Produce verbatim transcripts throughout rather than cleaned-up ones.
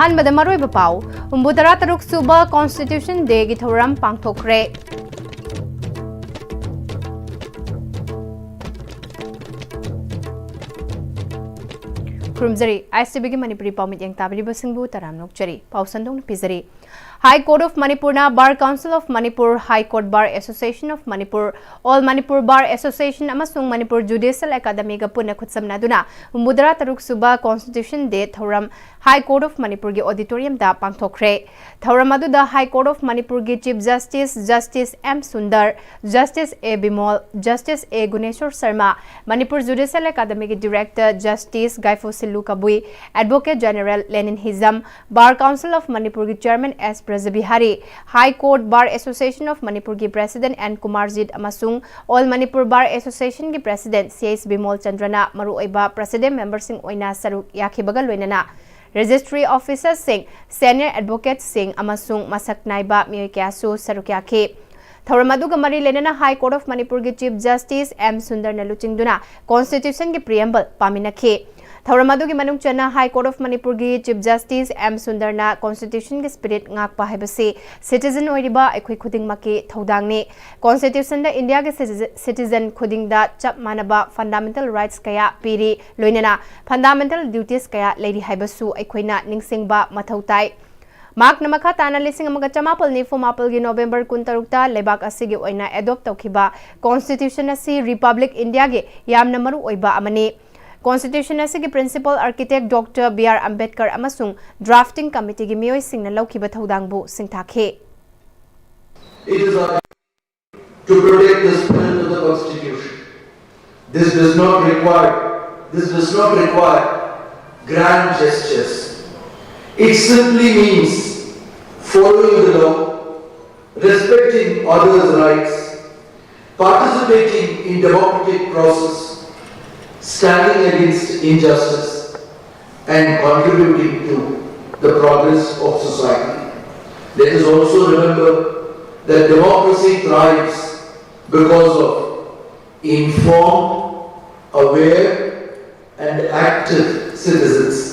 ꯑꯍꯥꯟꯕꯗ ꯃꯔꯨꯑꯣꯏꯕ ꯄꯥꯎ꯫ ꯍꯨꯝꯐꯨꯇꯔꯥ ꯇꯔꯨꯛ ꯁꯨꯕ Constitution Day ꯒꯤ ꯊꯧꯔꯝ ꯄꯥꯡꯊꯣꯛꯈ꯭ꯔꯦ꯫ ꯈꯨꯔꯨꯝꯖꯔꯤ꯫ ICB ꯒꯤ ꯃꯅꯤꯄꯨꯔꯤ ꯄꯥꯎ ꯃꯤꯠꯌꯦꯡ ꯇꯥꯕꯤꯔꯤꯕꯁꯤꯡꯕꯨ ꯇꯔꯥꯝꯅ ꯑꯣꯛꯆꯔꯤ꯫ ꯄꯥꯎ ꯁꯟꯗꯣꯛꯅ ꯄꯤꯖꯔꯤ꯫ High Court of Manipur ꯅ Bar Council of Manipur, High Court Bar Association of Manipur, All Manipur Bar Association ꯑꯃꯁꯨꯡ Manipur Judicial Academy ꯒ ꯄꯨꯟꯅ ꯈꯨꯠꯁꯝꯅꯗꯨꯅ ꯍꯨꯝꯐꯨꯇꯔꯥ ꯇꯔꯨꯛ ꯁꯨꯕ Constitution Day ꯊꯧꯔꯝ High Court of Manipur ꯒꯤ auditorium ꯗ ꯄꯥꯡꯊꯣꯛꯈ꯭ꯔꯦ꯫ ꯊꯧꯔꯝ ꯑꯗꯨꯗ High Court of Manipur ꯒꯤ Chief Justice, Justice M Sundar, Justice A Bimol, Justice A Guneshor Sharma, Manipur Judicial Academy ꯒꯤ Director Justice ꯒꯥꯏꯐꯨ ꯁꯤꯜꯂꯨ Kabui, Advocate General ꯂꯦꯅꯤꯟ Hijam, Bar Council of Manipur ꯒꯤ Chairman S ꯕ꯭ꯔꯖꯕꯤꯍꯥꯔꯤ, High Court Bar Association of Manipur ꯒꯤ President N Kumarjit ꯑꯃꯁꯨꯡ All Manipur Bar Association ꯒꯤ President C H Bimol ꯆꯟꯗ꯭ꯔꯅ ꯃꯔꯨꯑꯣꯏꯕ President member ꯁꯤꯡ ꯑꯣꯏꯅ ꯁꯔꯨꯛ ꯌꯥꯈꯤꯕꯒ ꯂꯣꯏꯅꯅ Registry Officer ꯁꯤꯡ, Senior Advocate ꯁꯤꯡ ꯑꯃꯁꯨꯡ ꯃꯁꯛ ꯅꯥꯏꯕ ꯃꯤꯑꯣꯏ ꯀꯌꯥꯁꯨ ꯁꯔꯨꯛ ꯌꯥꯈꯤ꯫ ꯊꯧꯔꯝ ꯑꯗꯨꯒ ꯃꯔꯤ ꯂꯩꯅꯅ High Court of Manipur ꯒꯤ Chief Justice M ꯁꯨꯟꯗꯔꯅ ꯂꯨꯆꯤꯡꯗꯨꯅ Constitution ꯒꯤ Preamble ꯄꯥꯃꯤꯟꯅꯈꯤ꯫ ꯊꯧꯔꯝ ꯑꯗꯨꯒꯤ ꯃꯅꯨꯡ ꯆꯟꯅ High Court of Manipur ꯒꯤ Chief Justice M ꯁꯨꯟꯗꯔꯅ Constitution ꯒꯤ spirit ꯉꯥꯛꯄ ꯍꯥꯏꯕꯁꯤ citizen ꯑꯣꯏꯔꯤꯕ ꯑꯩꯈꯣꯏ ꯈꯨꯗꯤꯡꯃꯛꯀꯤ ꯊꯧꯗꯥꯡꯅꯤ꯫ Constitution ꯗ ꯏꯟꯗꯤꯌꯥꯒꯤ citizen, citizen ꯈꯨꯗꯤꯡꯗ ꯆꯞ ꯃꯥꯟꯅꯕ fundamental rights ꯀꯌꯥ ꯄꯤꯔꯤ, ꯂꯣꯏꯅꯅ fundamental duties ꯀꯌꯥ ꯂꯩꯔꯤ ꯍꯥꯏꯕꯁꯨ ꯑꯩꯈꯣꯏꯅ ꯅꯤꯡꯁꯤꯡꯕ ꯃꯊꯧ ꯇꯥꯏ꯫ ꯃꯍꯥꯛꯅ ꯃꯈꯥ ꯇꯥꯅ ꯂꯤꯁꯤꯡ ꯑꯃꯒ ꯆꯃꯥꯄꯜ ꯅꯤꯐꯨ ꯃꯥꯄꯜꯒꯤ November ꯀꯨꯟꯇꯔꯨꯛꯇ ꯂꯩꯕꯥꯛ ꯑꯁꯤꯒꯤ ꯑꯣꯏꯅ adopt ꯇꯧꯈꯤꯕ Constitution ꯑꯁꯤ Republic India ꯒꯤ ꯌꯥꯝꯅ ꯃꯔꯨ ꯑꯣꯏꯕ ꯑꯃꯅꯤ꯫ Constitution ꯑꯁꯤꯒꯤ Principal Architect Doctor B R Ambedkar ꯑꯃꯁꯨꯡ Drafting Committee ꯒꯤ ꯃꯤꯑꯣꯏꯁꯤꯡꯅ ꯂꯧꯈꯤꯕ ꯊꯧꯗꯥꯡꯕꯨ ꯁꯤꯡꯊꯥꯈꯤ꯫ It is our to protect the spirit of the Constitution. This does not require, this does not require grand gestures. It simply means following the law, respecting others' rights, participating in democratic process, standing against injustice, and contributing to the progress of society. Let us also remember that democracy thrives because of informed, aware, and active citizens.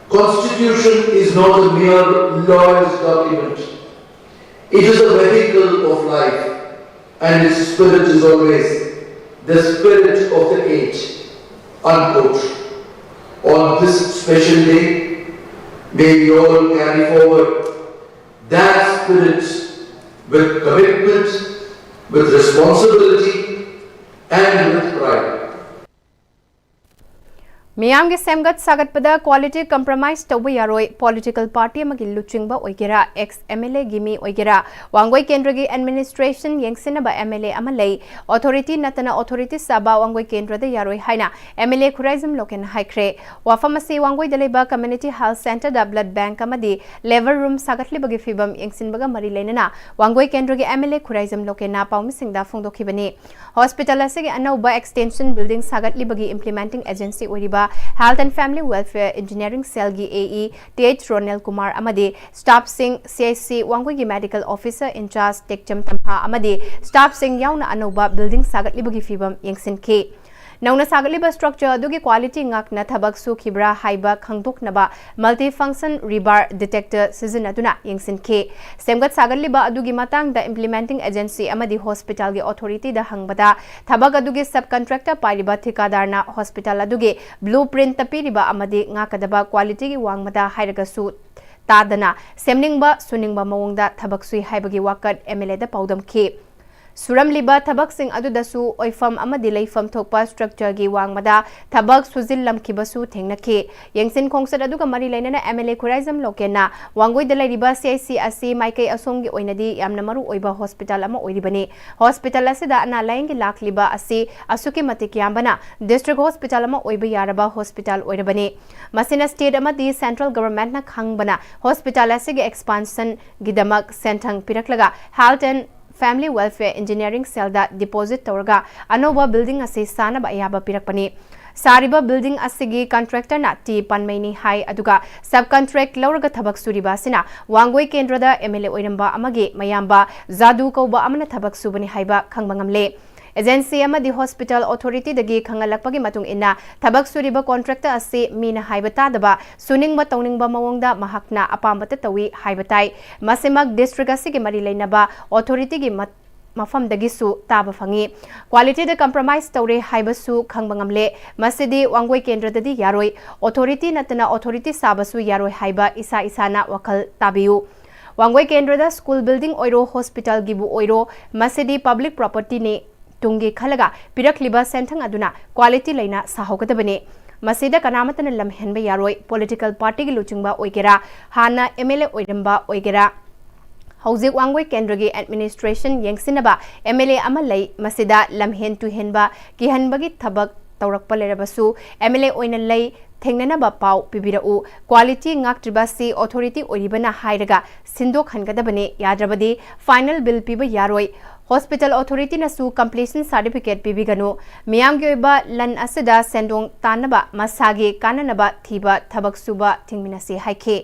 Constitution is not a mere lawyer's document. It is a vehicle of life, and its spirit is always the spirit of the age. Unquote. On this special day, may we all carry forward that spirit with commitment, with responsibility, and with pride. ꯃꯤꯌꯥꯝꯒꯤ ꯁꯦꯝꯒꯠ ꯁꯥꯒꯠꯄꯗ quality compromise ꯇꯧꯕ ꯌꯥꯔꯣꯏ꯫ Political party ꯑꯃꯒꯤ ꯂꯨꯆꯤꯡꯕ ꯑꯣꯏꯒꯦꯔꯥ, ex MLA ꯒꯤ ꯃꯤ ꯑꯣꯏꯒꯦꯔꯥ, ꯋꯥꯡꯒꯣꯏ ꯀꯦꯟꯗ꯭ꯔꯒꯤ administration ꯌꯦꯡꯁꯤꯟꯅꯕ MLA ꯑꯃ ꯂꯩ꯫ Authority ꯅꯠꯇꯅ authority ꯁꯥꯕ ꯋꯥꯡꯒꯣꯏ ꯀꯦꯟꯗ꯭ꯔꯗ ꯌꯥꯔꯣꯏ ꯍꯥꯏꯅ MLA ꯈꯨꯔꯥꯏꯖꯝ ꯂꯣꯀꯦꯟꯅ ꯍꯥꯏꯈ꯭ꯔꯦ꯫ ꯋꯥꯐꯝ ꯑꯁꯤ ꯋꯥꯡꯒꯣꯏꯗ ꯂꯩꯕ Community Health Centre ꯗ blood bank ꯑꯃꯗꯤ labour room ꯁꯥꯒꯠꯂꯤꯕꯒꯤ ꯐꯤꯕꯝ ꯌꯦꯡꯁꯤꯟꯕꯒ ꯃꯔꯤ ꯂꯩꯅꯅ ꯋꯥꯡꯒꯣꯏ ꯀꯦꯟꯗ꯭ꯔꯒꯤ MLA ꯈꯨꯔꯥꯏꯖꯝ ꯂꯣꯀꯦꯟꯅ ꯄꯥꯎꯃꯤꯁꯤꯡꯗ ꯐꯣꯡꯗꯣꯛꯈꯤꯕꯅꯤ꯫ Hospital ꯑꯁꯤꯒꯤ ꯑꯅꯧꯕ extension building ꯁꯥꯒꯠꯂꯤꯕꯒꯤ implementing agency ꯑꯣꯏꯔꯤꯕ Health and Family Welfare Engineering Cell ꯒꯤ AE th ꯔꯣꯅꯦꯜ ꯀꯨꯃꯥꯔ ꯑꯃꯗꯤ staff ꯁꯤꯡ, CHC ꯋꯥꯡꯒꯣꯏꯒꯤ medical officer in charge ꯇꯦꯛꯆꯝ ꯇꯝꯐꯥ ꯑꯃꯗꯤ staff ꯁꯤꯡ ꯌꯥꯎꯅ ꯑꯅꯧꯕ building ꯁꯥꯒꯠꯂꯤꯕꯒꯤ ꯐꯤꯕꯝ ꯌꯦꯡꯁꯤꯟꯈꯤ꯫ ꯅꯧꯅ ꯁꯥꯒꯠꯂꯤꯕ structure ꯑꯗꯨꯒꯤ quality ꯉꯥꯛꯅ ꯊꯕꯛ ꯁꯨꯈꯤꯕ꯭ꯔꯥ ꯍꯥꯏꯕ ꯈꯪꯗꯣꯛꯅꯕ multi function rebar detector ꯁꯤꯖꯤꯟꯅꯗꯨꯅ ꯌꯦꯡꯁꯤꯟꯈꯤ꯫ ꯁꯦꯝꯒꯠ ꯁꯥꯒꯠꯂꯤꯕ ꯑꯗꯨꯒꯤ ꯃꯇꯥꯡꯗ implementing agency ꯑꯃꯗꯤ hospital ꯒꯤ authority ꯗ ꯍꯪꯕꯗ, ꯊꯕꯛ ꯑꯗꯨꯒꯤ subcontractor ꯄꯥꯏꯔꯤꯕ ꯊꯤꯀꯥꯗꯥꯔꯅ hospital ꯑꯗꯨꯒꯤ blueprint ꯇ ꯄꯤꯔꯤꯕ ꯑꯃꯗꯤ ꯉꯥꯛꯀꯗꯕ quality ꯒꯤ ꯋꯥꯡꯃꯗ ꯍꯥꯏꯔꯒꯁꯨ ꯇꯥꯗꯅ ꯁꯦꯝꯅꯤꯡꯕ ꯁꯨꯅꯤꯡꯕ ꯃꯑꯣꯡꯗ ꯊꯕꯛ ꯁꯨꯏ ꯍꯥꯏꯕꯒꯤ ꯋꯥꯀꯠ MLA ꯗ ꯄꯥꯎꯗꯝꯈꯤ꯫ ꯁꯨꯔꯝꯂꯤꯕ ꯊꯕꯛꯁꯤꯡ ꯑꯗꯨꯗꯁꯨ ꯑꯣꯏꯐꯝ ꯑꯃꯗꯤ ꯂꯩꯐꯝ ꯊꯣꯛꯄ structure ꯒꯤ ꯋꯥꯡꯃꯗ ꯊꯕꯛ ꯁꯨꯖꯤꯜꯂꯝꯈꯤꯕꯁꯨ ꯊꯦꯡꯅꯈꯤ꯫ ꯌꯦꯡꯁꯤꯟ ꯈꯣꯡꯆꯠ ꯑꯗꯨꯒ ꯃꯔꯤ ꯂꯩꯅꯅ MLA ꯈꯨꯔꯥꯏꯖꯝ ꯂꯣꯀꯦꯟꯅ ꯋꯥꯡꯒꯣꯏꯗ ꯂꯩꯔꯤꯕ CHC ꯑꯁꯤ ꯃꯥꯏꯀꯩ ꯑꯁꯣꯝꯒꯤ ꯑꯣꯏꯅꯗꯤ ꯌꯥꯝꯅ ꯃꯔꯨ ꯑꯣꯏꯕ hospital ꯑꯃ ꯑꯣꯏꯔꯤꯕꯅꯤ꯫ Hospital ꯑꯁꯤꯗ ꯑꯅꯥ ꯂꯥꯌꯦꯡꯒꯤ ꯂꯥꯛꯂꯤꯕ ꯑꯁꯤ ꯑꯁꯨꯛꯀꯤ ꯃꯇꯤꯛ ꯌꯥꯝꯕꯅ district hospital ꯑꯃ ꯑꯣꯏꯕ ꯌꯥꯔꯕ hospital ꯑꯣꯏꯔꯕꯅꯤ꯫ ꯃꯁꯤꯅ state ꯑꯃꯗꯤ central government ꯅ ꯈꯪꯕꯅ hospital ꯑꯁꯤꯒꯤ expansion ꯒꯤꯗꯃꯛ ꯁꯦꯟꯊꯪ ꯄꯤꯔꯛꯂꯒ Health and Family Welfare Engineering Cell the deposit ꯇꯧꯔꯒ ꯑꯅꯧꯕ building ꯑꯁꯤ ꯁꯥꯅꯕ ꯑꯌꯥꯕ ꯄꯤꯔꯛꯄꯅꯤ꯫ ꯁꯥꯔꯤꯕ building ꯑꯁꯤꯒꯤ contractor ꯅ ꯇꯤ ꯄꯥꯟꯃꯩꯅꯤ ꯍꯥꯏ, ꯑꯗꯨꯒ subcontract ꯂꯧꯔꯒ ꯊꯕꯛ ꯁꯨꯔꯤꯕ ꯑꯁꯤꯅ ꯋꯥꯡꯒꯣꯏ ꯀꯦꯟꯗ꯭ꯔꯗ MLA ꯑꯣꯏꯔꯝꯕ ꯑꯃꯒꯤ ꯃꯌꯥꯝꯕ ꯖꯥꯗꯨ ꯀꯧꯕ ꯑꯃꯅ ꯊꯕꯛ ꯁꯨꯕꯅꯤ ꯍꯥꯏꯕ ꯈꯪꯕ ꯉꯝꯂꯦ꯫ ꯑꯦꯖꯦꯟꯁꯤ ꯑꯃꯗꯤ ꯍꯣꯁꯄꯤꯇꯥꯜ ꯑꯣꯊꯣꯔꯤꯇꯤꯗꯒꯤ ꯈꯪꯍꯜꯂꯛꯄꯒꯤ ꯃꯇꯨꯡ ꯏꯟꯅ, ꯊꯕꯛ ꯁꯨꯔꯤꯕ ꯀꯣꯟꯇ꯭ꯔꯦꯛꯇꯔ ꯑꯁꯤ ꯃꯤꯅ ꯍꯥꯏꯕ ꯇꯥꯗꯕ, ꯁꯨꯅꯤꯡꯕ ꯇꯧꯅꯤꯡꯕ ꯃꯑꯣꯡꯗ ꯃꯍꯥꯛꯅ ꯑꯄꯥꯝꯕꯇ ꯇꯧꯏ ꯍꯥꯏꯕ ꯇꯥꯏ꯫ ꯃꯁꯤꯃꯛ ꯗꯤꯁꯇ꯭ꯔꯤꯛ ꯑꯁꯤꯒꯤ ꯃꯔꯤ ꯂꯩꯅꯕ ꯑꯣꯊꯣꯔꯤꯇꯤꯒꯤ ꯃꯠ-, ꯃꯐꯝꯗꯒꯤꯁꯨ ꯇꯥꯕ ꯐꯪꯏ꯫ ꯀ꯭ꯋꯥꯂꯤꯇꯤꯗ ꯀꯝꯄ꯭ꯔꯣꯃꯥꯏꯁ ꯇꯧꯔꯦ ꯍꯥꯏꯕꯁꯨ ꯈꯪꯕ ꯉꯝꯂꯦ꯫ ꯃꯁꯤꯗꯤ ꯋꯥꯡꯒꯣꯏ ꯀꯦꯟꯗ꯭ꯔꯗꯗꯤ ꯌꯥꯔꯣꯏ, ꯑꯣꯊꯣꯔꯤꯇꯤ ꯅꯠꯇꯅ ꯑꯣꯊꯣꯔꯤꯇꯤ ꯁꯥꯕꯁꯨ ꯌꯥꯔꯣꯏ ꯍꯥꯏꯕ ꯏꯁꯥ ꯏꯁꯥꯅ ꯋꯥꯈꯜ ꯇꯥꯕꯤꯌꯨ꯫ ꯋꯥꯡꯒꯣꯏ ꯀꯦꯟꯗ꯭ꯔꯗ ꯁ꯭ꯀꯨꯜ ꯕꯤꯜꯗꯤꯡ ꯑꯣꯏꯔꯣ, ꯍꯣꯁꯄꯤꯇꯥꯜꯒꯤꯕꯨ ꯑꯣꯏꯔꯣ, ꯃꯁꯤꯗꯤ ꯄꯕ꯭ꯂꯤꯛ ꯄ꯭ꯔꯣꯄꯔꯇꯤꯅꯤ꯫ ꯇꯨꯡꯒꯤ ꯈꯜꯂꯒ ꯄꯤꯔꯛꯂꯤꯕ ꯁꯦꯟꯊꯪ ꯑꯗꯨꯅ ꯀ꯭ꯋꯥꯂꯤꯇꯤ ꯂꯩꯅ ꯁꯥꯍꯧꯒꯗꯕꯅꯤ꯫ ꯃꯁꯤꯗ ꯀꯅꯥꯃꯠꯇꯅ ꯂꯝ ꯍꯦꯟꯕ ꯌꯥꯔꯣꯏ꯫ ꯄꯣꯂꯤꯇꯤꯀꯦꯜ ꯄꯥꯔꯇꯤꯒꯤ ꯂꯨꯆꯤꯡꯕ ꯑꯣꯏꯒꯦꯔꯥ, ꯍꯥꯟꯅ ꯑꯦꯝ ꯑꯦꯜ ꯑꯦ ꯑꯣꯏꯔꯝꯕ ꯑꯣꯏꯒꯦꯔꯥ, ꯍꯧꯖꯤꯛ ꯋꯥꯡꯒꯣꯏ ꯀꯦꯟꯗ꯭ꯔꯒꯤ ꯑꯦꯗꯃꯤꯅꯤꯁꯇ꯭ꯔꯦꯁꯟ ꯌꯦꯡꯁꯤꯟꯅꯕ ꯑꯦꯝ ꯑꯦꯜ ꯑꯦ ꯑꯃ ꯂꯩ꯫ ꯃꯁꯤꯗ ꯂꯝꯍꯦꯟ ꯇꯨꯍꯦꯟꯕ, ꯀꯤꯍꯟꯕꯒꯤ ꯊꯕꯛ ꯇꯧꯔꯛꯄ ꯂꯩꯔꯕꯁꯨ ꯑꯦꯝ ꯑꯦꯜ ꯑꯦ ꯑꯣꯏꯅ ꯂꯩ, ꯊꯦꯡꯅꯅꯕ ꯄꯥꯎ ꯄꯤꯕꯤꯔꯛꯎ꯫ ꯀ꯭ꯋꯥꯂꯤꯇꯤ ꯉꯥꯛꯇ꯭ꯔꯤꯕ ꯑꯁꯤ ꯑꯣꯊꯣꯔꯤꯇꯤ ꯑꯣꯏꯔꯤꯕꯅ ꯍꯥꯏꯔꯒ ꯁꯤꯟꯗꯣꯛꯍꯟꯒꯗꯕꯅꯤ꯫ ꯌꯥꯗ꯭ꯔꯕꯗꯤ ꯐꯥꯏꯅꯦꯜ ꯕꯤꯜ ꯄꯤꯕ ꯌꯥꯔꯣꯏ꯫ ꯍꯣꯁꯄꯤꯇꯥꯜ ꯑꯣꯊꯣꯔꯤꯇꯤꯅꯁꯨ ꯀꯝꯄ꯭ꯂꯤꯁꯟ ꯁꯥꯔꯇꯤꯐꯤꯀꯦꯠ ꯄꯤꯕꯤꯒꯅꯨ꯫ ꯃꯤꯌꯥꯝꯒꯤ ꯑꯣꯏꯕ ꯂꯟ ꯑꯁꯤꯗ ꯁꯦꯟꯗꯣꯡ ꯇꯥꯟꯅꯕ, ꯃꯁꯥꯒꯤ ꯀꯥꯟꯅꯅꯕ ꯊꯤꯕ ꯊꯕꯛ ꯁꯨꯕ ꯊꯤꯡꯃꯤꯟꯅꯁꯤ ꯍꯥꯏꯈꯤ꯫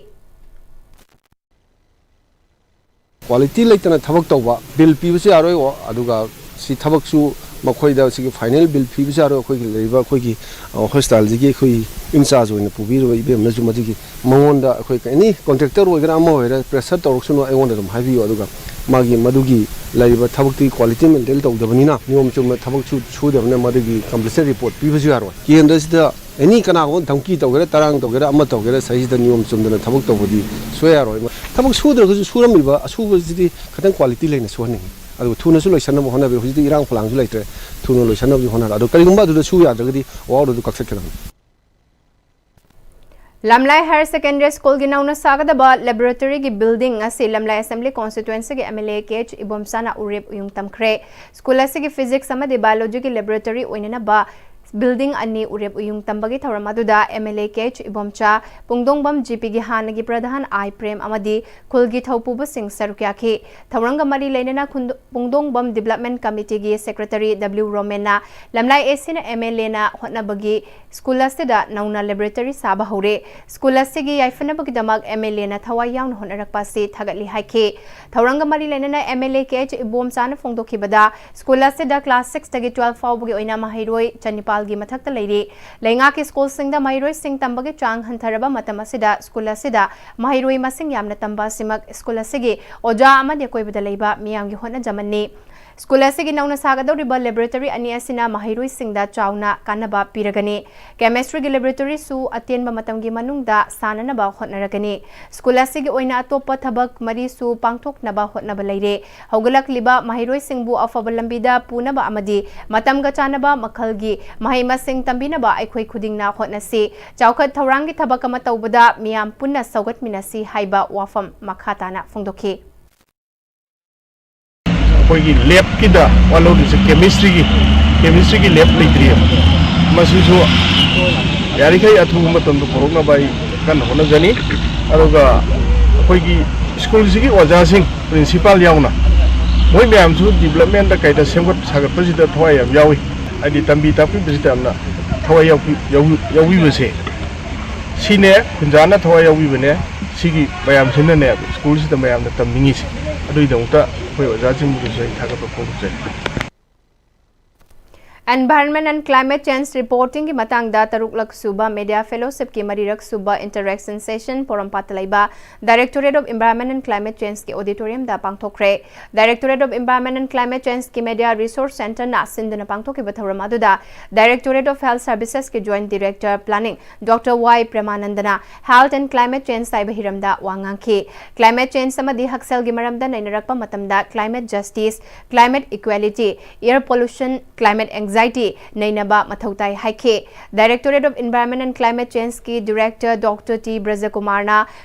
ꯀ꯭ꯋꯥꯂꯤꯇꯤ ꯂꯩꯇꯅ ꯊꯕꯛ ꯇꯧꯕ, ꯕꯤꯜ ꯄꯤꯕꯁꯨ ꯌꯥꯔꯣꯏ, ꯑꯣ, ꯑꯗꯨꯒ ꯁꯤ ꯊꯕꯛꯁꯨ ꯃꯈꯣꯏꯗ ꯁꯤꯒꯤ ꯐꯥꯏꯅꯦꯜ ꯕꯤꯜ ꯄꯤꯕꯁꯨ ꯌꯥꯔꯣꯏ꯫ ꯑꯩꯈꯣꯏꯒꯤ ꯂꯩꯔꯤꯕ ꯑꯩꯈꯣꯏꯒꯤ, ꯑ, ꯍꯣꯁꯄꯤꯇꯥꯜꯁꯤꯒꯤ ꯑꯩꯈꯣꯏ ꯏꯟꯆꯥꯔꯖ ꯑꯣꯏꯅ ꯄꯨꯕꯤꯔꯤꯕ ꯏꯕꯦꯝꯅꯁꯨ ꯃꯗꯨꯒꯤ ꯃꯉꯣꯟꯗ ꯑꯩꯈꯣꯏ ꯑꯦꯅꯤ ꯀꯣꯟꯇ꯭ꯔꯦꯛꯇꯔ ꯑꯣꯏꯒꯦꯔꯥ ꯑꯃ ꯑꯣꯏꯒꯦꯔꯥ ꯄ꯭ꯔꯦꯁꯔ ꯇꯧꯔꯛꯁꯅꯨ, ꯑꯩꯉꯣꯟꯗ ꯑꯗꯨꯝ ꯍꯥꯏꯕꯤꯌꯨ, ꯑꯗꯨꯒ ꯃꯥꯒꯤ ꯃꯗꯨꯒꯤ ꯂꯩꯔꯤꯕ ꯊꯕꯛꯇꯨꯒꯤ ꯀ꯭ꯋꯥꯂꯤꯇꯤ ꯃꯦꯟꯇꯦꯟ ꯇꯧꯗꯕꯅꯤꯅ, ꯅꯤꯌꯣꯝ ꯆꯨꯝꯅ ꯊꯕꯛ ꯁꯨ-, ꯁꯨꯗꯕꯅꯤꯅ ꯃꯗꯨꯒꯤ ꯀꯝꯄ꯭ꯂꯤꯁꯟ ꯔꯤꯄꯣꯔꯠ ꯄꯤꯕꯁꯨ ꯌꯥꯔꯣꯏ꯫ ꯀꯦꯟꯗ꯭ꯔꯁꯤꯗ ꯑꯦꯅꯤ ꯀꯅꯥꯒꯨꯝꯕ ꯙꯝꯀꯤ ꯇꯧꯒꯦꯔꯥ, ꯇꯔꯥꯡ ꯇꯧꯒꯦꯔꯥ, ꯑꯃ ꯇꯧꯒꯦꯔꯥ, ꯁꯤꯗꯩꯁꯤꯗ ꯅꯤꯌꯣꯝ ꯆꯨꯝꯗꯅ ꯊꯕꯛ ꯇꯧꯕꯗꯤ ꯁꯨꯡꯌꯥ ꯌꯥꯔꯣꯏ꯫ ꯊꯕꯛ ꯁꯨꯗ꯭ꯔꯒꯁꯨ ꯁꯨꯔꯝꯃꯤꯕ ꯑꯁꯨꯕꯁꯤꯗꯤ ꯈꯤꯇꯪ ꯀ꯭ꯋꯥꯂꯤꯇꯤ ꯂꯩꯅ ꯁꯨꯍꯟꯅꯤꯡꯉꯤ, ꯑꯗꯨꯒ ꯊꯨꯅꯁꯨ ꯂꯣꯏꯁꯟꯅꯕ ꯍꯣꯠꯅꯕꯤꯌꯨ꯫ ꯍꯧꯖꯤꯛꯇꯤ ꯏꯔꯥꯡ ꯐꯂꯥꯡꯁꯨ ꯂꯩꯇ꯭ꯔꯦ, ꯊꯨꯅ ꯂꯣꯏꯁꯟꯅꯕꯗꯤ ꯍꯣꯠꯅꯔꯦ꯫ ꯑꯗꯣ ꯀꯔꯤꯒꯨꯝꯕ ꯑꯗꯨꯗ ꯁꯨ ꯌꯥꯗ꯭ꯔꯒꯗꯤ ꯑꯣ ꯑꯗꯨ ꯀꯛꯊꯠꯀꯗꯕꯅꯤ꯫ ꯂꯝꯂꯥꯏ ꯍꯥꯌꯔ ꯁꯦꯀꯦꯟꯗꯔꯤ ꯁ꯭ꯀꯨꯜꯒꯤ ꯅꯧꯅ ꯁꯥꯒꯗꯕ ꯂꯦꯕꯣꯔꯦꯇꯔꯤꯒꯤ ꯕꯤꯜꯗꯤꯡ ꯑꯁꯤ ꯂꯝꯂꯥꯏ ꯑꯦꯁꯦꯝꯕ꯭ꯂꯤ ꯀꯣꯟꯁꯇꯤꯇ꯭ꯋꯦꯟꯁꯤꯒꯤ M L A K H ꯏꯕꯣꯝꯆꯥꯅ ꯎꯔꯦꯞ ꯎꯌꯨꯡ ꯇꯝꯈ꯭ꯔꯦ꯫ ꯁ꯭ꯀꯨꯜ ꯑꯁꯤꯒꯤ ꯐꯤꯖꯤꯛꯁ ꯑꯃꯗꯤ ꯕꯥꯏꯑꯣꯂꯣꯖꯤꯒꯤ ꯂꯦꯕꯣꯔꯦꯇꯔꯤ ꯑꯣꯏꯅꯅꯕ ꯕꯤꯜꯗꯤꯡ ꯑꯅꯤ ꯎꯔꯦꯞ ꯎꯌꯨꯡ ꯇꯝꯕꯒꯤ ꯊꯧꯔꯝ ꯑꯗꯨꯗ MLA KH ꯏꯕꯣꯝꯆꯥ, ꯄꯨꯡꯗꯣꯡꯕꯝ GPꯒꯤ ꯍꯥꯟꯅꯒꯤ ꯄ꯭ꯔꯙꯥꯟ ꯑꯥꯏ ꯄ꯭ꯔꯦꯝ ꯑꯃꯗꯤ ꯈꯨꯜꯒꯤ ꯊꯧꯄꯨꯕꯁꯤꯡ ꯁꯔꯨꯛ ꯌꯥꯈꯤ꯫ ꯊꯧꯔꯝꯒ ꯃꯔꯤ ꯂꯩꯅꯅ ꯈꯨꯟꯗꯣ-, ꯄꯨꯡꯗꯣꯡꯕꯝ Development Committeeꯒꯤ Secretary W ꯔꯣꯃꯦꯟꯅ ꯂꯝꯂꯥꯏ ACꯅ MLAꯅ ꯍꯣꯠꯅꯕꯒꯤ ꯁ꯭ꯀꯨꯜ ꯑꯁꯤꯗ ꯅꯧꯅ laboratory ꯁꯥꯕ ꯍꯧꯔꯦ꯫ ꯁ꯭ꯀꯨꯜ ꯑꯁꯤꯒꯤ ꯌꯥꯏꯐꯅꯕꯒꯤꯗꯃꯛ MLAꯅ ꯊꯋꯥꯏ ꯌꯥꯎꯅ ꯍꯣꯠꯅꯔꯛꯄ ꯑꯁꯤ ꯊꯥꯒꯠꯂꯤ ꯍꯥꯏꯈꯤ꯫ ꯊꯧꯔꯝꯒ ꯃꯔꯤ ꯂꯩꯅꯅ MLA KH ꯏꯕꯣꯝꯆꯥꯅ ꯐꯣꯡꯗꯣꯛꯈꯤꯕꯗ, ꯁ꯭ꯀꯨꯜ ꯑꯁꯤꯗ class sixꯇꯒꯤ twelve ꯐꯥꯎꯕꯒꯤ ꯑꯣꯏꯅ ꯃꯍꯩꯔꯣꯏ ꯆꯅꯤꯄꯥꯜꯒꯤ ꯃꯊꯛꯇ ꯂꯩꯔꯤ꯫ ꯂꯩꯉꯥꯛꯀꯤ ꯁ꯭ꯀꯨꯜꯁꯤꯡꯗ ꯃꯍꯩꯔꯣꯏꯁꯤꯡ ꯇꯝꯕꯒꯤ ꯆꯥꯡ ꯍꯟꯊꯔꯕ ꯃꯇꯝ ꯑꯁꯤꯗ ꯁ꯭ꯀꯨꯜ ꯑꯁꯤꯗ ꯃꯍꯩꯔꯣꯏ ꯃꯁꯤꯡ ꯌꯥꯝꯅ ꯇꯝꯕ ꯑꯁꯤꯃꯛ ꯁ꯭ꯀꯨꯜ ꯑꯁꯤꯒꯤ ꯑꯣꯖꯥ ꯑꯃꯗꯤ ꯑꯀꯣꯏꯕꯗ ꯂꯩꯕ ꯃꯤꯌꯥꯝꯒꯤ ꯍꯣꯠꯅꯖꯃꯟꯅꯤ꯫ ꯁ꯭ꯀꯨꯜ ꯑꯁꯤꯒꯤ ꯅꯧꯅ ꯁꯥꯒꯗꯧꯔꯤꯕ laboratory ꯑꯅꯤ ꯑꯁꯤꯅ ꯃꯍꯩꯔꯣꯏꯁꯤꯡꯗ ꯆꯥꯎꯅ ꯀꯥꯟꯅꯕ ꯄꯤꯔꯒꯅꯤ꯫ Chemistryꯒꯤ laboratoryꯁꯨ ꯑꯇꯦꯟꯕ ꯃꯇꯝꯒꯤ ꯃꯅꯨꯡꯗ ꯁꯥꯅꯅꯕ ꯍꯣꯠꯅꯔꯒꯅꯤ꯫ ꯁ꯭ꯀꯨꯜ ꯑꯁꯤꯒꯤ ꯑꯣꯏꯅ ꯑꯇꯣꯞꯄ ꯊꯕꯛ ꯃꯔꯤꯁꯨ ꯄꯥꯡꯊꯣꯛꯅꯕ ꯍꯣꯠꯅꯕ ꯂꯩꯔꯦ꯫ ꯍꯧꯒꯠꯂꯛꯂꯤꯕ ꯃꯍꯩꯔꯣꯏꯁꯤꯡꯕꯨ ꯑꯐꯕ ꯂꯝꯕꯤꯗ ꯄꯨꯅꯕ ꯑꯃꯗꯤ ꯃꯇꯝꯒ ꯆꯥꯟꯅꯕ ꯃꯈꯜꯒꯤ ꯃꯍꯩ ꯃꯁꯤꯡ ꯇꯝꯕꯤꯅꯕ ꯑꯩꯈꯣꯏ ꯈꯨꯗꯤꯡꯅ ꯍꯣꯠꯅꯁꯤ꯫ ꯆꯥꯎꯈꯠ ꯊꯧꯔꯥꯡꯒꯤ ꯊꯕꯛ ꯑꯃ ꯇꯧꯕꯗ ꯃꯤꯌꯥꯝ ꯄꯨꯟꯅ ꯁꯧꯒꯠꯃꯤꯟꯅꯁꯤ ꯍꯥꯏꯕ ꯋꯥꯐꯝ ꯃꯈꯥ ꯇꯥꯅ ꯐꯣꯡꯗꯣꯛꯈꯤ꯫ ꯑꯩꯈꯣꯏꯒꯤ labꯀꯤꯗ ꯋꯥ ꯂꯧꯗꯣꯏꯁꯦ chemistryꯒꯤ, chemistryꯒꯤ lab ꯂꯩꯇ꯭ꯔꯤꯑꯕ꯫ ꯃꯁꯤꯁꯨ ꯌꯥꯔꯤꯈꯩ ꯑꯊꯨꯕ ꯃꯇꯝꯗ ꯄꯨꯔꯛꯅꯕ ꯑꯩ ꯀꯟꯅ ꯍꯣꯠꯅꯖꯅꯤ꯫ ꯑꯗꯨꯒ ꯑꯩꯈꯣꯏꯒꯤ ꯁ꯭ꯀꯨꯜꯁꯤꯒꯤ ꯑꯣꯖꯥꯁꯤꯡ, principal ꯌꯥꯎꯅ, ꯃꯣꯏ ꯃꯌꯥꯝꯁꯨ developmentꯇ ꯀꯩꯗ ꯁꯦꯝꯒꯠ ꯁꯥꯒꯠꯄꯁꯤꯗ ꯊꯋꯥꯏ ꯌꯥꯝ ꯌꯥꯎꯏ꯫ ꯍꯥꯏꯗꯤ ꯇꯝꯕꯤ ꯇꯥꯛꯄꯤꯕꯁꯤꯗ ꯌꯥꯝꯅ ꯊꯋꯥꯏ ꯌꯥꯎꯕꯤ-, ꯌꯥꯎ-, ꯌꯥꯎꯕꯤꯕꯁꯦ, ꯁꯤꯅꯦ ꯈꯨꯟꯖꯥꯅ ꯊꯋꯥꯏ ꯌꯥꯎꯕꯤꯕꯅꯦ꯫ ꯁꯤꯒꯤ ꯃꯌꯥꯝꯁꯤꯅꯅꯦ ꯁ꯭ꯀꯨꯜꯁꯤꯗ ꯃꯌꯥꯝꯅ ꯇꯝꯅꯤꯡꯉꯤꯁꯦ꯫ ꯑꯗꯨꯒꯤꯗꯃꯛꯇ ꯑꯩꯈꯣꯏ ꯑꯣꯖꯥꯁꯤꯡꯕꯨꯁꯨ ꯑꯩ ꯊꯥꯒꯠꯄ ꯐꯣꯡꯗꯣꯛꯆꯔꯤ꯫ Environment and Climate Change Reportingꯒꯤ ꯃꯇꯥꯡꯗ ꯇꯔꯨꯛꯂꯛ ꯁꯨꯕ Media Fellowshipꯀꯤ ꯃꯔꯤꯔꯛ ꯁꯨꯕ interaction session ꯄꯣꯔꯣꯝꯄꯥꯠꯇ ꯂꯩꯕ Directorate of Environment and Climate Changeꯀꯤ auditoriumꯗ ꯄꯥꯡꯊꯣꯛꯈ꯭ꯔꯦ꯫ Directorate of Environment and Climate Changeꯀꯤ Media Resource Centreꯅ ꯁꯤꯟꯗꯨꯅ ꯄꯥꯡꯊꯣꯛꯈꯤꯕ ꯊꯧꯔꯝ ꯑꯗꯨꯗ Directorate of Health Servicesꯀꯤ Joint Director Planning Doctor Y ꯄ꯭ꯔꯦꯃꯥꯅꯟꯗꯅ Health and Climate Change ꯍꯥꯏꯕ ꯍꯤꯔꯝꯗ ꯋꯥ ꯉꯥꯡꯈꯤ꯫ Climate change ꯑꯃꯗꯤ ꯍꯛꯁꯦꯜꯒꯤ ꯃꯔꯝꯗ ꯅꯩꯅꯔꯛꯄ ꯃꯇꯝꯗ climate justice, climate equality, air pollution, climate anxiety ꯅꯩꯅꯕ ꯃꯊꯧ ꯇꯥꯏ ꯍꯥꯏꯈꯤ꯫ Directorate of Environment and Climate Changeꯀꯤ Director Doctor T ꯕ꯭ꯔꯖꯀꯨꯃꯥꯔꯅ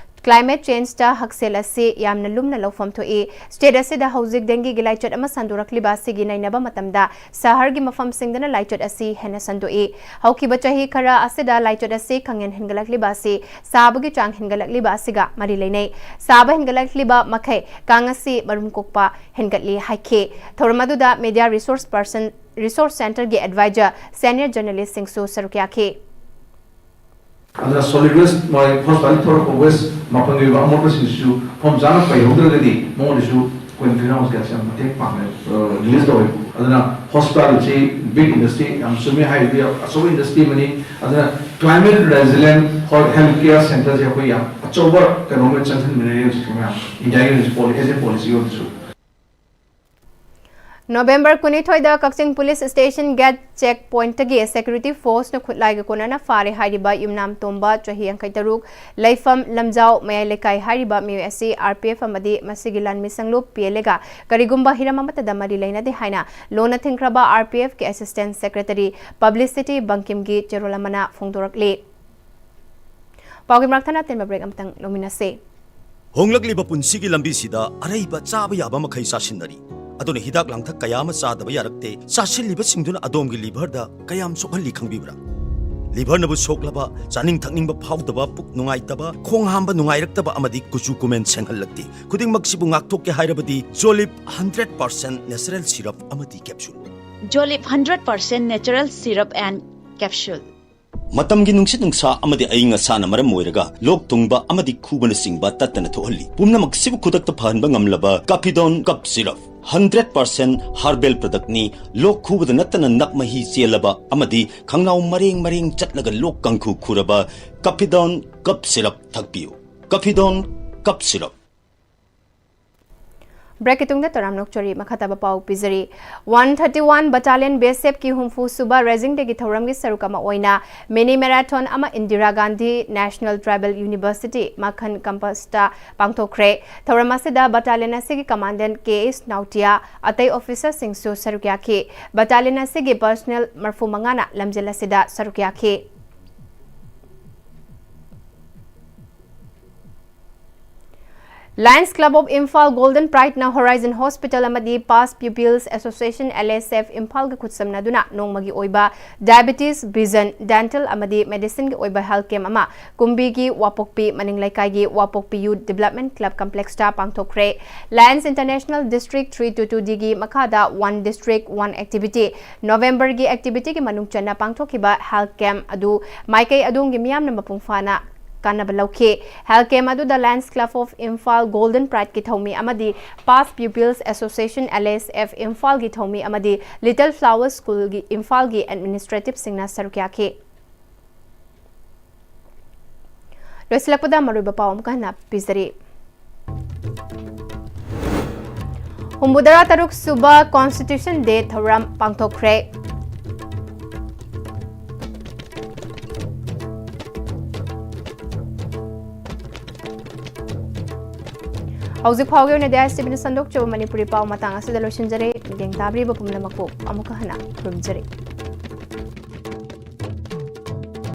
Climate change-ꯇ ꯍꯛꯁꯦꯜ ꯑꯁꯤ ꯌꯥꯝꯅ ꯂꯨꯝꯅ ꯂꯧꯐꯝ ꯊꯣꯛꯏ꯫ State ꯑꯁꯤꯗ ꯍꯧꯖꯤꯛ dengue-ꯒꯤ ꯂꯥꯏꯆꯠ ꯑꯃ ꯁꯟꯗꯣꯔꯛꯂꯤꯕ ꯑꯁꯤꯒꯤ ꯅꯩꯅꯕ ꯃꯇꯝꯗ ꯁꯍꯔꯒꯤ ꯃꯐꯝꯁꯤꯡꯗꯅ ꯂꯥꯏꯆꯠ ꯑꯁꯤ ꯍꯦꯟꯅ ꯁꯟꯗꯣꯛꯏ꯫ ꯍꯧꯈꯤꯕ ꯆꯍꯤ ꯈꯔ ꯑꯁꯤꯗ ꯂꯥꯏꯆꯠ ꯑꯁꯤ ꯈꯪꯍꯦꯟ ꯍꯦꯟꯒꯠꯂꯛꯂꯤꯕ ꯑꯁꯤ ꯁꯥꯕꯒꯤ ꯆꯥꯡ ꯍꯦꯟꯒꯠꯂꯛꯂꯤꯕ ꯑꯁꯤꯒ ꯃꯔꯤ ꯂꯩꯅꯩ꯫ ꯁꯥꯕ ꯍꯦꯟꯒꯠꯂꯛꯂꯤꯕ ꯃꯈꯩ ꯀꯥꯡ ꯑꯁꯤ ꯃꯔꯨꯝ ꯀꯣꯛꯄ ꯍꯦꯟꯒꯠꯂꯤ ꯍꯥꯏꯈꯤ꯫ ꯊꯧꯔꯝ ꯑꯗꯨꯗ Media Resource Person, Resource Centre-ꯒꯤ advisor, senior journalist-ꯁꯤꯡꯁꯨ ꯁꯔꯨꯛ ꯌꯥꯈꯤ꯫ ꯑꯗꯨꯅ solid waste, ꯃꯣꯏ hospital ꯊꯣꯔꯛꯄ waste, ꯃꯐꯝꯒꯤ ꯑꯣꯏꯕ ꯑꯃꯣꯠꯄꯁꯤꯡꯁꯤꯁꯨ ꯃꯐꯝ ꯆꯥꯅ ꯄꯩꯍꯧꯗ꯭ꯔꯒꯗꯤ ꯃꯉꯣꯟꯗꯁꯨ ꯑꯩꯈꯣꯏꯅ green house gas ꯌꯥꯝ ꯃꯇꯦꯡ ꯄꯥꯡꯉꯦ, release ꯇꯧꯋꯦ꯫ ꯑꯗꯨꯅ hospital-ꯁꯤ big industry ꯌꯥꯝ ꯆꯨꯝꯃꯦ ꯍꯥꯏꯔꯤꯗꯤ, ꯑꯆꯧꯕ industry ꯑꯃꯅꯤ꯫ ꯑꯗꯨꯅ climate resilient health care centre-ꯁꯦ ꯑꯩꯈꯣꯏ ꯌꯥꯝ ꯑꯆꯧꯕ ꯀꯩꯅꯣꯝꯃ ꯆꯪꯁꯤꯟꯃꯤꯟꯅꯔꯤ ꯍꯧꯖꯤꯛꯁꯦ ꯃꯌꯥꯝ, India-ꯒꯤ ꯍꯧꯖꯤꯛ ꯄꯣꯂꯤ-, as a policy ꯑꯣꯏꯔꯁꯨ꯫ ꯅꯣꯕꯦꯝꯕꯔ ꯀꯨꯟꯅꯤꯊꯣꯏꯗ ꯀꯛꯆꯤꯡ police station gate check point-ꯇꯒꯤ security force-ꯅ ꯈꯨꯠꯂꯥꯏꯒ ꯀꯣꯟꯅꯅ ꯐꯥꯔꯦ ꯍꯥꯏꯔꯤꯕ ꯌꯨꯝꯅꯥꯝ ꯇꯣꯝꯕ, ꯆꯍꯤ ꯌꯥꯡꯈꯩ ꯇꯔꯨꯛ, ꯂꯩꯐꯝ ꯂꯝꯖꯥꯎ ꯃꯌꯥꯏ ꯂꯩꯀꯥꯏ ꯍꯥꯏꯔꯤꯕ ꯃꯤꯑꯣꯏ ꯑꯁꯤ R P F ꯑꯃꯗꯤ ꯃꯁꯤꯒꯤ ꯂꯥꯟꯃꯤ ꯁꯪꯂꯨꯞ P L A-ꯒ ꯀꯔꯤꯒꯨꯝꯕ ꯍꯤꯔꯝ ꯑꯃꯠꯇꯗ ꯃꯔꯤ ꯂꯩꯅꯗꯦ ꯍꯥꯏꯅ ꯂꯣꯟꯅ ꯊꯤꯡꯈ꯭ꯔꯕ R P F-ꯀꯤ assistant secretary publicity ꯕꯪꯀꯤꯝꯒꯤ ꯆꯦꯔꯣꯜ ꯑꯃꯅ ꯐꯣꯡꯗꯣꯔꯛꯂꯤ꯫ ꯄꯥꯎꯒꯤ ꯃꯔꯛ ꯊꯠꯅ ꯑꯇꯦꯟꯕ break ꯑꯃꯇꯪ ꯂꯧꯃꯤꯟꯅꯁꯤ꯫ ꯍꯣꯡꯂꯛꯂꯤꯕ ꯄꯨꯟꯁꯤꯒꯤ ꯂꯝꯕꯤꯁꯤꯗ ꯑꯔꯩꯕ ꯆꯥꯕ ꯌꯥꯕ ꯃꯈꯩ ꯆꯥꯁꯤꯟꯅꯔꯤ꯫ ꯑꯗꯨꯅ ꯍꯤꯗꯥꯛ ꯂꯥꯡꯊꯛ ꯀꯌꯥ ꯑꯃ ꯆꯥꯗꯕ ꯌꯥꯔꯛꯇꯦ꯫ ꯆꯥꯁꯤꯜꯂꯤꯕꯁꯤꯡꯗꯨꯅ ꯑꯗꯣꯝꯒꯤ liver-ꯗ ꯀꯌꯥꯝ ꯁꯣꯛꯍꯜꯂꯤ ꯈꯪꯕꯤꯕ꯭ꯔꯥ? Liver-ꯅꯕꯨ ꯁꯣꯛꯂꯕ, ꯆꯥꯅꯤꯡ ꯊꯛꯅꯤꯡꯕ ꯐꯥꯎꯗꯕ, ꯄꯨꯛ ꯅꯨꯡꯉꯥꯏꯇꯕ, ꯈꯣꯡ ꯍꯥꯝꯕ ꯅꯨꯡꯉꯥꯏꯔꯛꯇꯕ ꯑꯃꯗꯤ ꯀꯨꯆꯨ ꯀꯨꯃꯦꯟ ꯁꯦꯡꯍꯜꯂꯛꯇꯦ꯫ ꯈꯨꯗꯤꯡꯃꯛꯁꯤꯕꯨ ꯉꯥꯛꯊꯣꯛꯀꯦ ꯍꯥꯏꯔꯕꯗꯤ Jolib hundred percent natural syrup ꯑꯃꯗꯤ capsule꯫ Jolib hundred percent natural syrup and capsule. ꯃꯇꯝꯒꯤ ꯅꯨꯡꯁꯤꯠ ꯅꯨꯡꯁꯥ ꯑꯃꯗꯤ ꯑꯏꯪ ꯑꯁꯥꯅ ꯃꯔꯝ ꯑꯣꯏꯔꯒ ꯂꯣꯛ ꯊꯨꯡꯕ ꯑꯃꯗꯤ ꯈꯨꯕꯅꯆꯤꯡꯕ ꯇꯠꯇꯅ ꯊꯣꯛꯍꯜꯂꯤ꯫ ꯄꯨꯝꯅꯃꯛꯁꯤꯕꯨ ꯈꯨꯗꯛꯇ ꯐꯍꯟꯕ ꯉꯝꯂꯕ Capidone cough syrup, hundred percent herbal product-ꯅꯤ꯫ ꯂꯣꯛ ꯈꯨꯕꯗ ꯅꯠꯇꯅ ꯅꯞ ꯃꯍꯤ ꯆꯦꯜꯂꯕ ꯑꯃꯗꯤ ꯈꯪꯅꯥꯎ ꯃꯔꯦꯡ ꯃꯔꯦꯡ ꯆꯠꯂꯒ ꯂꯣꯛ ꯀꯥꯡꯈꯨ ꯈꯨꯔꯕ Capidone cough syrup ꯊꯛꯄꯤꯌꯨ꯫ Capidone cough syrup꯫ Break-ꯀꯤ ꯇꯨꯡꯗ ꯇꯔꯥꯝꯅ ꯑꯣꯛꯆꯔꯤ꯫ ꯃꯈꯥ ꯇꯥꯕ ꯄꯥꯎ ꯄꯤꯖꯔꯤ꯫ One thirty one Battalion B S F-ꯀꯤ ꯍꯨꯝꯐꯨ ꯁꯨꯕ Raising Day-ꯒꯤ ꯊꯧꯔꯝꯒꯤ ꯁꯔꯨꯛ ꯑꯃ ꯑꯣꯏꯅ mini marathon ꯑꯃ Indira Gandhi National Tribal University ꯃꯈꯟ campus-ꯇ ꯄꯥꯡꯊꯣꯛꯈ꯭ꯔꯦ꯫ ꯊꯧꯔꯝ ꯑꯁꯤꯗ battalion ꯑꯁꯤꯒꯤ commandant K S Nautia, ꯑꯇꯩ officer-ꯁꯤꯡꯁꯨ ꯁꯔꯨꯛ ꯌꯥꯈꯤ꯫ Battalion ꯑꯁꯤꯒꯤ personnel ꯃꯔꯤꯐꯨ ꯃꯉꯥꯅ ꯂꯝꯖꯦꯜ ꯑꯁꯤꯗ ꯁꯔꯨꯛ ꯌꯥꯈꯤ꯫ Lions Club of Imphal Golden Pride ꯅ Horizon Hospital ꯑꯃꯗꯤ Past Pupils Association, L S F, ꯏꯝꯐꯥꯜꯒ ꯈꯨꯠꯁꯝꯅꯗꯨꯅ ꯅꯣꯡꯃꯒꯤ ꯑꯣꯏꯕ diabetes, vision, dental ꯑꯃꯗꯤ medicine ꯒꯤ ꯑꯣꯏꯕ health camp ꯑꯃ ꯀꯨꯝꯕꯤꯒꯤ ꯋꯥꯄꯣꯛꯄꯤ ꯃꯅꯤꯡ ꯂꯩꯀꯥꯏꯒꯤ ꯋꯥꯄꯣꯛꯄꯤ Youth Development Club Complex ꯇ ꯄꯥꯡꯊꯣꯛꯈ꯭ꯔꯦ꯫ Lions International District three two two D ꯒꯤ ꯃꯈꯥꯗ One District, One Activity November ꯒꯤ activity ꯒꯤ ꯃꯅꯨꯡ ꯆꯟꯅ ꯄꯥꯡꯊꯣꯛꯈꯤꯕ health camp ꯑꯗꯨ ꯃꯥꯏꯀꯩ ꯑꯗꯣꯝꯒꯤ ꯃꯤꯌꯥꯝꯅ ꯃꯄꯨꯡ ꯐꯥꯅ ꯀꯥꯟꯅꯕ ꯂꯧꯈꯤ꯫ Health camp ꯑꯗꯨꯗ Lions Club of Imphal Golden Pride ꯀꯤ ꯊꯧꯃꯤ ꯑꯃꯗꯤ Past Pupils Association, L S F, ꯏꯝꯐꯥꯜꯒꯤ ꯊꯧꯃꯤ ꯑꯃꯗꯤ Little Flower School ꯒꯤ ꯏꯝꯐꯥꯜꯒꯤ administrative ꯁꯤꯡꯅ ꯁꯔꯨꯛ ꯌꯥꯈꯤ꯫ ꯂꯣꯏꯁꯤꯜꯂꯛꯄꯗ ꯃꯔꯨꯑꯣꯏꯕ ꯄꯥꯎ ꯑꯃꯨꯛꯀ ꯍꯟꯅ ꯄꯤꯖꯔꯤ꯫ ꯍꯨꯝꯐꯨꯇꯔꯥ ꯇꯔꯨꯛ ꯁꯨꯕ Constitution Day ꯊꯧꯔꯝ ꯄꯥꯡꯊꯣꯛꯈ꯭ꯔꯦ꯫ ꯍꯧꯖꯤꯛ ꯐꯥꯎꯒꯤ ꯑꯣꯏꯅꯗꯤ I S T V ꯅ ꯁꯟꯗꯣꯛꯆꯕ ꯃꯅꯤꯄꯨꯔꯤ ꯄꯥꯎ ꯃꯇꯥꯡ ꯑꯁꯤꯗ ꯂꯣꯏꯁꯤꯟꯖꯔꯦ꯫ ꯃꯤꯠꯌꯦꯡ ꯇꯥꯕꯤꯔꯤꯕ ꯄꯨꯝꯅꯃꯛꯄꯨ ꯑꯃꯨꯛꯀ ꯍꯟꯅ ꯈꯨꯔꯨꯝꯖꯔꯤ꯫